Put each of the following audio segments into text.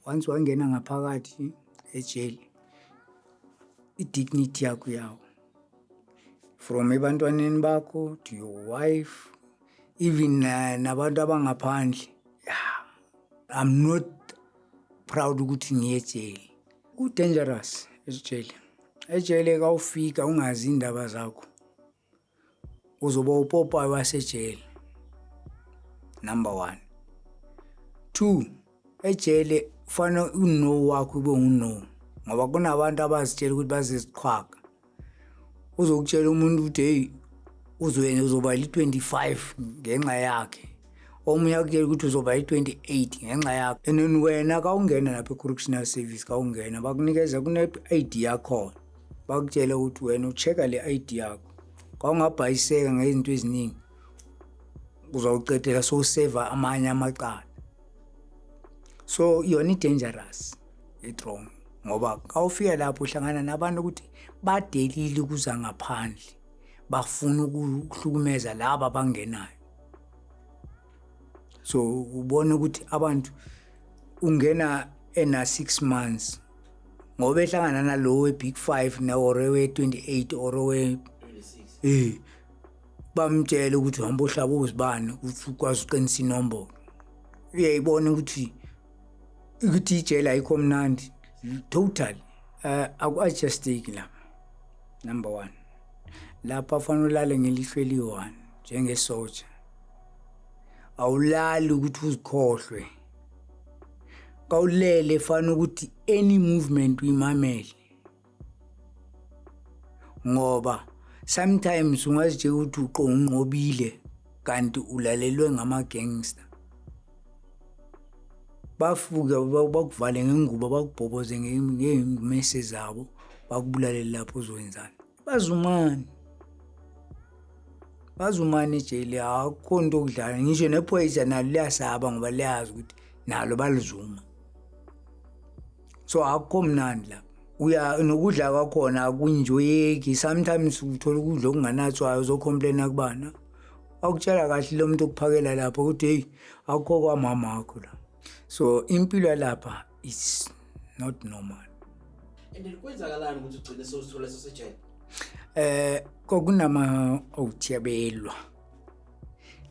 Once wangena ngaphakathi ejele, i-dignity yakho yawo, from ebantwaneni bakho to your wife, even nabantu abangaphandle. Yeah, I'm not proud ukuthi ngiye ejele. Ku-dangerous ejele. Ejele kawufika ungazi indaba zakho, uzoba upopayi wasejele, number one. Two, ejele kufanele u-no wakho ube ngu-no, ngoba kunabantu abazitshela ukuthi baziziqhwaga. Uzokutshela umuntu ukuthi, "Hey, uzoyenza, uzoba li-25 ngenxa yakhe." Omunye akutshela ukuthi uzoba yi-28 ngenxa yakhe. And then wena kawungena lapha e-correctional service, kawungena bakunikeza, kune-ID yakhona, bakutshela ukuthi wena ucheck-a le ID yakho. Kawungabhayiseka ngezinto eziningi, uzawucedela sowuseva amanye amacala. So yona i-dangerous, i-strong, ngoba kawufika lapho uhlangana nabantu ukuthi badelile ukuza ngaphandle, bafuna ukuhlukumeza laba abangenayo. So ubona ukuthi abantu ungena ena 6 months ngoba ehlangana nalo we-big 5 na or we-28 or we bamtshela ukuthi hamba ohlaba uzibani ukuthi ukwazi uqinisa inombolo. Uyayibona ukuthi ijele ayikho mnandi total. Aku-adjusteki lapha, number one. Lapha fanele ulale ngelihlo eliyi-one njengesoja, awulali ukuthi uzikhohlwe. Kawulele fana ukuthi any movement uyimamele, ngoba sometimes ungazitshela ukuthi unqobile kanti ulalelwe ngama-gangster. Bafuke bakuvale ngengubo, bakubhoboze ngey'mese zabo, bakubulalele lapho. Uzokwenzani? Bazumane, bazumane ejele, akukho nto okudlala. Ngisho nephoyisa nalo liyasaba ngoba liyazi ukuthi nalo balizuma. So akukho mnandi lapho. Uya nokudla kwakhona akunjoyeki. Sometimes uthola ukudla okunganatswayo, uzocomplaina kubana akutshela kahle lo muntu okuphakela lapho ukuthi, "Hey, akukho kwamama wakho la." So impilo yalapha is not normal. And then kwenzakalani ukuthi ugcine sewuzithola sesejele? Kwakunama outie belwa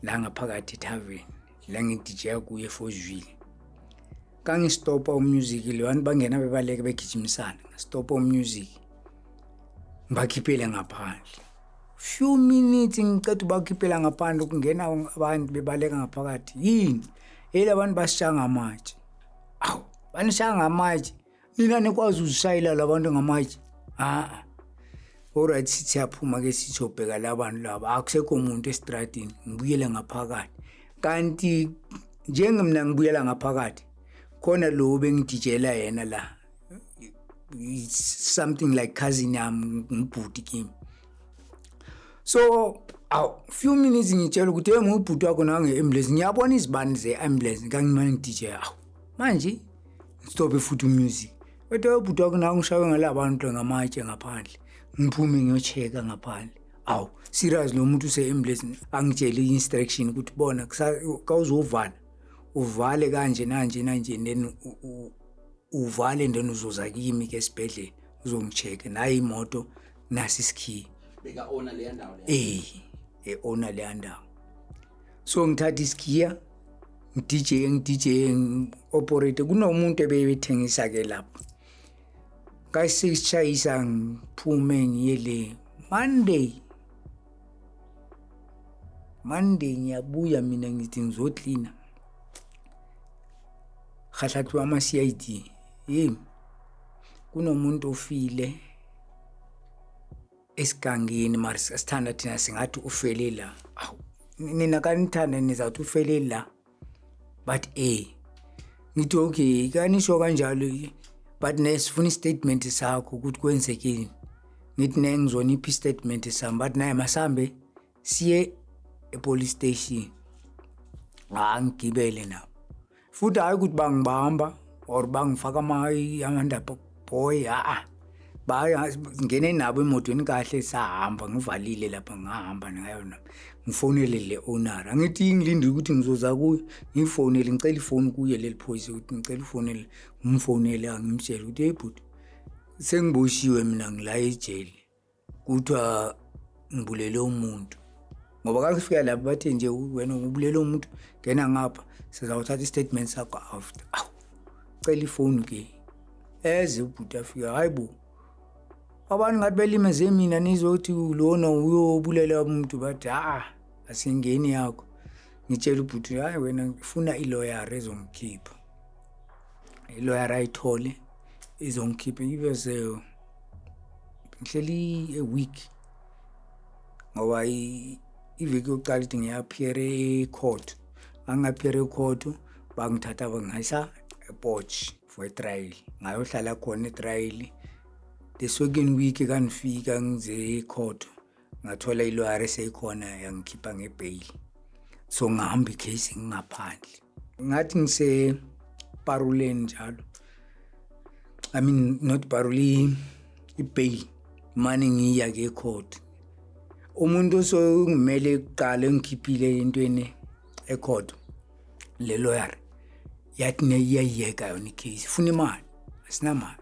la ngaphakathi etavern la ngi-DJ kuye eFozwile. Kangistopa umusic le, bantu bangena bebaleka begijimisana. Ngastopa umusic, ngibakhiphele ngaphandle. Few minutes ngiceda ubakhiphela ngaphandle, kungena abantu bebaleka ngaphakathi. Yini yeli? Abantu basishaya ngamatshe. Awu, banishaya ngamatshe nina? Nikwazi uzishayela labantu ngamatshe? Ha, alright, sithi siyaphuma ke, sithobheka labantu laba, akusekho umuntu estradini. Ngibuyele ngaphakathi, kanti njengemina ngibuyela ngaphakathi khona lo bengidijela yena la, it's something like cousin yami, ngibhuti kimi. So aw, few minutes ngitshela ukuthi, "Hey, ngubhuti wakho nange-ambulance." Ngiyabona izibani ze-ambulance kangimane ngi-DJ. Awu, manje stop futhi umusic. Kodwa ubhuti wakho nawe ngishaywe ngalabantu ngamatshe ngaphandle. Ngiphume ngiyochecka ngaphandle. Awu, serious, lo muntu use-ambulance. Angitshele i-instruction ukuthi bona kawuzovala, uvale kanje nanje nanje, then uvale, then uzoza kimi ke esibhedlela uzongi-check-a. Nayi imoto, nasi isikhiye. Beka-owna leya ndawo leya? Eh, e-owner leya ndawo. So ngithatha isikhiya, ngi-DJ, ngi-DJ, operate. Kunomuntu ebeyethengisa ke lapho. Kasishayisa, ngiphume ngiye le Monday. Monday ngiyabuya mina, ngithi ngizoklina, khahlathiwa ama-CID. Hey, kunomuntu ofile esigangeni, mara sithanda thina singathi ufele la. Awu, nina kanithanda nizawuthi ufele la, but ngithi okay, kanisho kanjalo, but ne sifuna istatement sakho ukuthi kwenzekeni. Ngithi ne ngizonipha istatement sami, but naye masambe siye epolice station. Ah, ngigibele nabo futhi, hayi ukuthi bangibamba or bangifaka ama-under boy, a Bangene nabo emotweni kahle, sahamba, ngivalile lapha, ngahamba ngayo, ngifonele le owner. Angithi ngilindile ukuthi ngizoza kuyo, ngifonele, ngicela ifoni kuye leli phoyisa ukuthi ngicela ufonele, ngimfonele, ngimtshele ukuthi, "Hey bhuti, sengiboshiwe mina, ngila ejele, kuthiwa ngibulele umuntu." Ngoba kakufika lapho bathe nje, "Wena ubulele umuntu, ngena ngapha, sizawuthatha i-statement sakho after." Awu, cela ifoni ke, eze ubhuti, afika, "Hayi bo, abantu ngathi belimeze mina, nizothi lona uyobulela umuntu." Bathi, "Ha, asingeni yakho." Ngitshela ubhuti, "Hayi wena, ngifuna i-lawyer ezongikhipha." I-lawyer ayithole izongikhipha, ibese ngihleli a week, ngoba iviki yokuqala ithi ngiya-appear e-court, angi-appear e-court, bangithatha bangihayisa ePotch for i-trial, ngayohlala khona e-trial. The second week kanifika ngize e-court, ngathola i-lawyer eseyikhona, yangikhipha nge-bail. So ngahamba i-case ngingaphandle, ngathi ngise paroleni njalo, I mean not parole, i-bail, mane ngiya ke e-court. Umuntu osongimele kuqala engikhiphile entweni e-court, le lawyer yathi iyayiyeka yona i-case, ifuna imali, asinamali.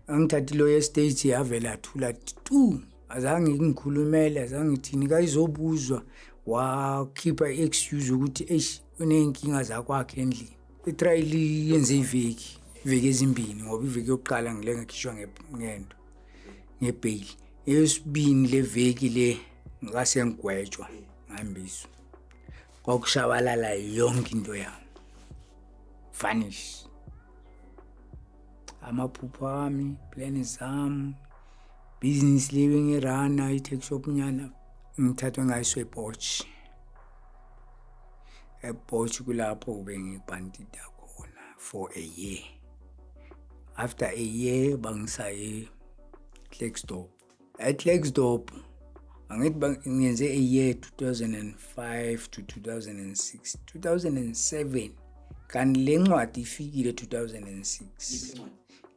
Angithatha i-lawyer state, yavela athula tu, azange ngikhulumele, azange ngithini. Kayizobuzwa, wakhipha i-excuse ukuthi eish, uney'nkinga zakwakhe endlini. I-trial yenze iveki, iveki ezimbini, ngoba iveki yokuqala ngile ngakhishwa ngento nge-bail, eyesibini le veki le ngase ngigwetshwa, ngihambiswa, kwakushabalala yonke into yami, vanish, amaphupho ami, plan zami, business le bengirana, i-tuck shop nyana, ngithathwe ngayiswa ePotch. EPotch kulapho bengibhantida khona for a year. After a year bangisa e-Klerksdorp. E-Klerksdorp, angithi ngenze a year, 2005 to 2006, 2007, kanti le ncwadi ifikile 2006,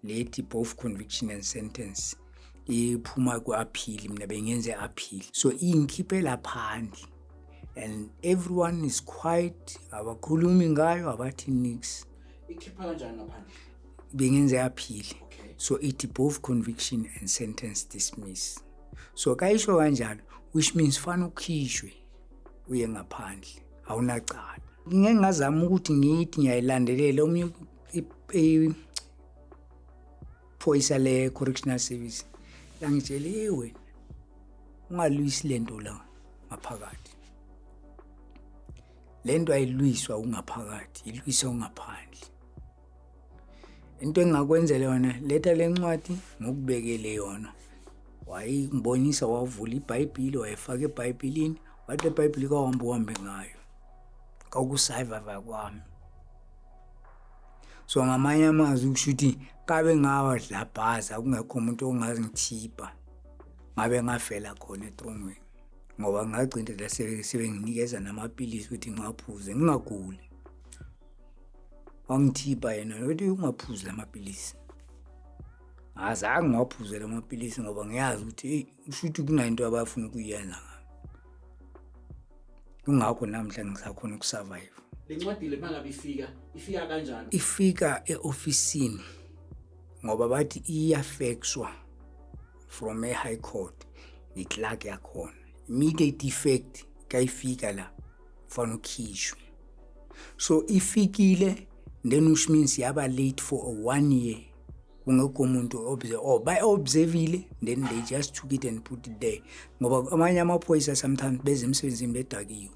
lethi both conviction and sentence, iphuma ku-appeal. Mina bengenze appeal, so ingikhiphela phandle and everyone is quiet, abakhulumi ngayo, abathi nix. Ikhipha kanjani ngaphandle? Bengenze appeal. So ithi both conviction and sentence dismiss. So kayisho kanjalo, which means fana ukhishwe uye ngaphandle, awunacala. Ngeke ngazama ukuthi ngithi ngiyayilandelela. Omunye iphoyisa le-correctional service langitshela, "Hey wena, ungalwisi lento la ngaphakathi, lento ayilwiswa ungaphakathi, ilwiswa ungaphandle. Into engingakwenzela yona, letha le ncwadi ngokubekele yona." Wayengibonisa, wavula iBhayibhili, wayifaka eBhayibhelini, wathi, "Le Bhayibheli kawuhambe uhambe ngayo kwaku-survive kwami." So ngamanye amazwi kusho ukuthi kabe ngawadlabhaza kungekho umuntu ongazingithipha, ngabe ngafela khona etrongweni, ngoba ngagcina la sebenginikeza namapilisi ukuthi ngiwaphuze ngingaguli. Wangithipha yena ukuthi ungaphuzi lamapilisi. Azange ngiwaphuze lamapilisi ngoba ngiyazi ukuthi eyi, kusho ukuthi kunento abafuna ukuyenza ngami. Kungakho namhla ngisakhona uku-survive. Le ncwadi le mangabe ifika, ifika kanjani? Ifika e-ofisini, ngoba bathi iyafexwa from e-high court, i-clerk yakhona, immediate effect kayifika la kufanele ukhishwe. So ifikile then, which means yaba late for a one year, kungekho umuntu observe or ba-observile, then they just took it and put it there, ngoba amanye amaphoyisa sometimes beze emsebenzini bedakiwe,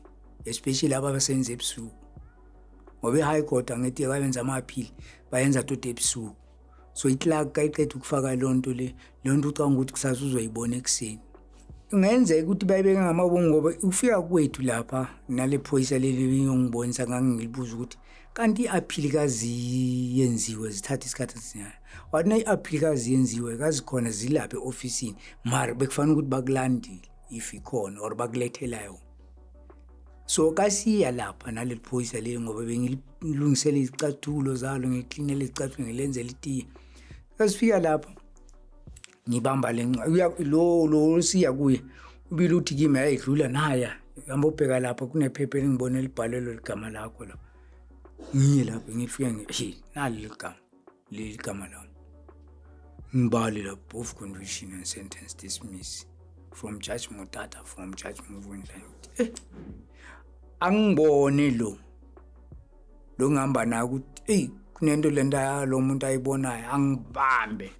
especially laba abasebenza ebusuku, ngoba i-high court angithi bayenza ama-appeal, bayenza toti ebusuku. So i-clerk kayiqeda ukufaka leyo nto le, leyo nto ucabanga ukuthi kusasa uzoyibona ekuseni. Kungenzeka ukuthi bayibeke ngamabomu, ngoba ufika kwethu lapha nale phoyisa leli liyongibonisa, ngangilibuza ukuthi kanti i-appeal kaziyenziwe zithatha isikhathi esincane. Wathi na i-appeal kaziyenziwe kazikhona, zilapha e-ofisini, mara bekufanele ukuthi bakulandile if ikhona or bakulethela yona. So kasiya lapha naleli phoyisa leli, ngoba bengilungisela izicathulo zalo, ngiklinele izicathulo, ngilenzela itiye. Kasifika lapha Ngibamba le lo siya kuye, ubile uthi kimi, "Ayidlula naya, hamba ubheka lapha, kunephepha elingibona elibhalelwe ligama lakho la." Ngiye lapho, ngifike, he, nali ligama, leli gama lami. Ngibale lapho, "Of conviction and sentence dismiss from Judge Motata, from Judge Mvundla." Angibone lo ngihamba naye ukuthi, eyi, kunento lento lo muntu ayibonayo. Angibambe,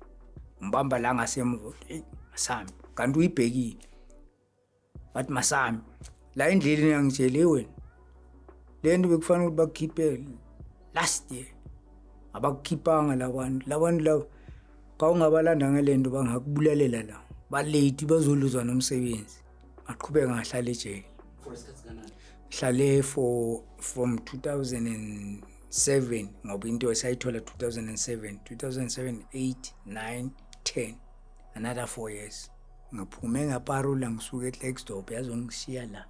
ngibamba la ngasemuva, eyi, masambe, kanti uyibhekile. Bathi masambe la endleleni, yangitshela, "Wena, le nto bekufanele ukuthi bakukhiphe last year, abakukhiphanga labantu. Labantu laba kawungabalanda ngale nto, bangakubulalela la, ba-late, bazoluza nomsebenzi." Ngaqhubeka ngahlala ejele. For isikhathi kanani? Ngihlale for from 2007, ngoba into esayithola 2007, 2007, 8, 9, 10, another 4 years. Ngiphume nga-parole, ngisuka eKlerksdorp, yazongishiya la.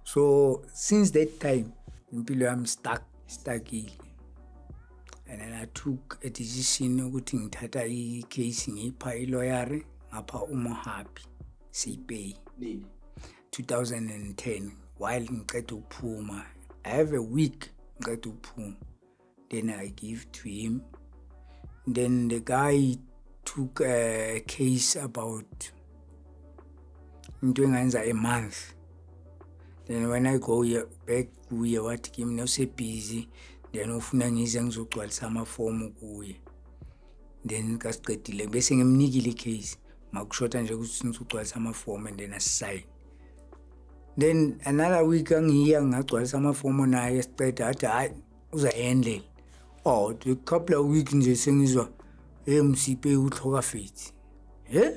So since that time impilo yami stuck, stuckile. And then I took a decision ukuthi ngithatha i-case, ngiyipha i-lawyer, ngapha uMohapi Seipei. Nini? 2010, while ngiceda ukuphuma. I have a week ngiceda ukuphuma, then I give to him. Then the guy took a case about into engayenza a month. Then when I go back kuye, wathi kimi use-busy, then ufuna ngize ngizogcwalisa amafomu kuye. Then kasiqedile, bese ngimnikile i-case, makushota nje ukuthi ngizogcwalisa amafomu and then asisayine. Then another week angiya, ngagcwalisa amafomu naye, siceda, athi hayi, uzayendlela. Oh, the couple of weeks nje sengizwa, "Hey, Msipe o tlhokafetse." He,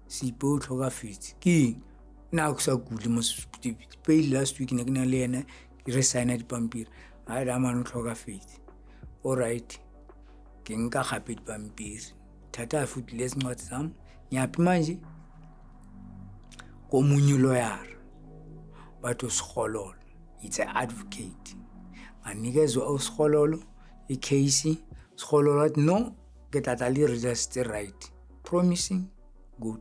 Sipe o tlhokafetse ke eng na ke sa kule mos? Pele last week ne ke na le yena, ke re signa dipampiri. Hayi, la mane o tlhokafetse. Alright, ke nka gape dipampiri, thatha futhi lezi ncwadi zami. Ngiyaphi manje? Komunye lawyer, bathi uSihololo, it's a advocate. Nganikezwa uSihololo i-case. Sihololo wathi, "No, ke tla tla le results tse right, promising, good."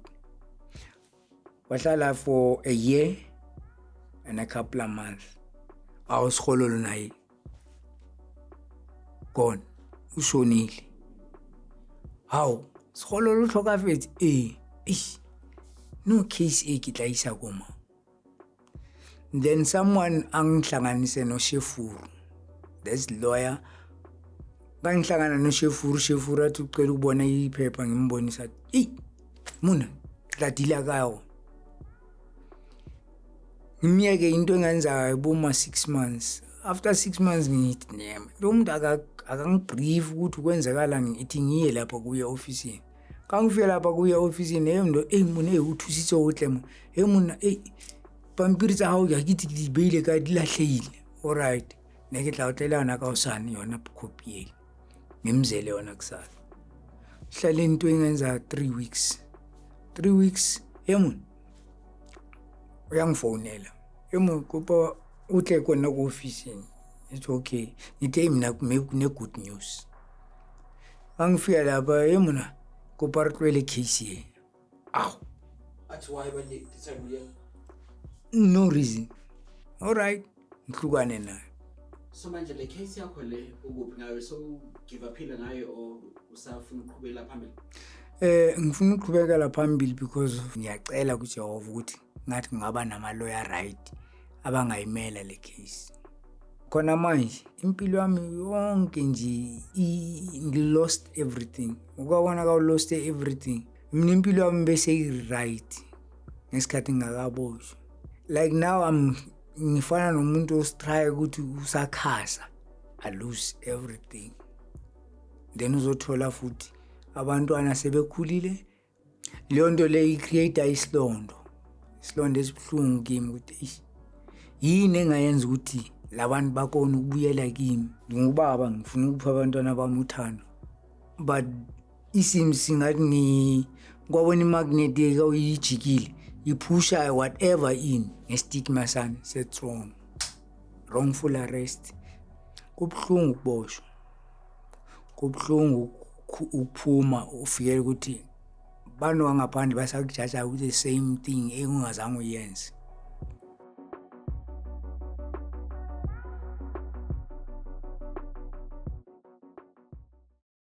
Wahlala for a year and a couple of months. Awu, Sihololo naye gone, ushonile. Hawu, Sihololo o tlhokafetse. Ee, eish, no, case e ke tla isa koma. Then someone angihlanganise noShefuru, this lawyer. Bangihlangana noShefuru. Shefuru athi ucela ukubona iphepha. Ngimbonisa, eyi muna, tla deala ka yona. Ngimyeke. Into engenza boma 6 months. After 6 months ngithi, "Nema, lo muntu akangi-brief ukuthi kwenzakalani." Ngithi ngiye lapha kuye ofisini. Ka ngifika lapha kuye ofisini, hey ndo, hey mona, hey, o thusitse o tle mo. Hey monna, hey, pampiri tsa hao ke itse ke di beile ka, di lahlehile. Alright, ne ke tla o tlela yona ka hosane, yona copy ele, ngimzele yona kusasa. Hlale into engenza 3 weeks, 3 weeks. Hey monna, uyangifonela, "Hey monna, kopa o tle ko nna ko ofisini." It's okay. Ngithi, "Hey mina, maybe kune good news." Angifika lapha, "Hey monna, kopa re tlohele case e." Aw. Athi why ba decide uyeka? No reason. Alright, ngihlukane naye. So manje le case yakho le, ukuphi ngayo? So give up-ile ngayo or usafuna ukuqhubela phambili? Ngifuna ukuqhubekela phambili because ngiyacela kuJehova ukuthi ngathi ngingaba nama lawyer, right, abangayimela le case. Khona manje impilo yami yonke nje lost everything. Ukubona ka lost everything. Mina impilo yami bese i-right ngesikhathi ngingakaboshwa. Like now I'm ngifana nomuntu osi-try ukuthi usakhasa, I lose everything. Then uzothola futhi abantwana sebekhulile. Leyo nto leyo i-create isilondo. Isilonda esibuhlungu kimi ukuthi, eish, yini engayenza ukuthi labantu bakone ukubuyela kimi? Ngingubaba, ngifuna ukupha abantwana bami uthando. But isimo singathi ngi kwabona i-magnet uyijikile, iphusha whatever in nge-stigma sami se-wrong. Wrongful arrest. Kubuhlungu ukuboshwa. Kubuhlungu ukuphuma ufikele ukuthi Bantu bangaphandle basakujaja with the same thing engungazange uyenze.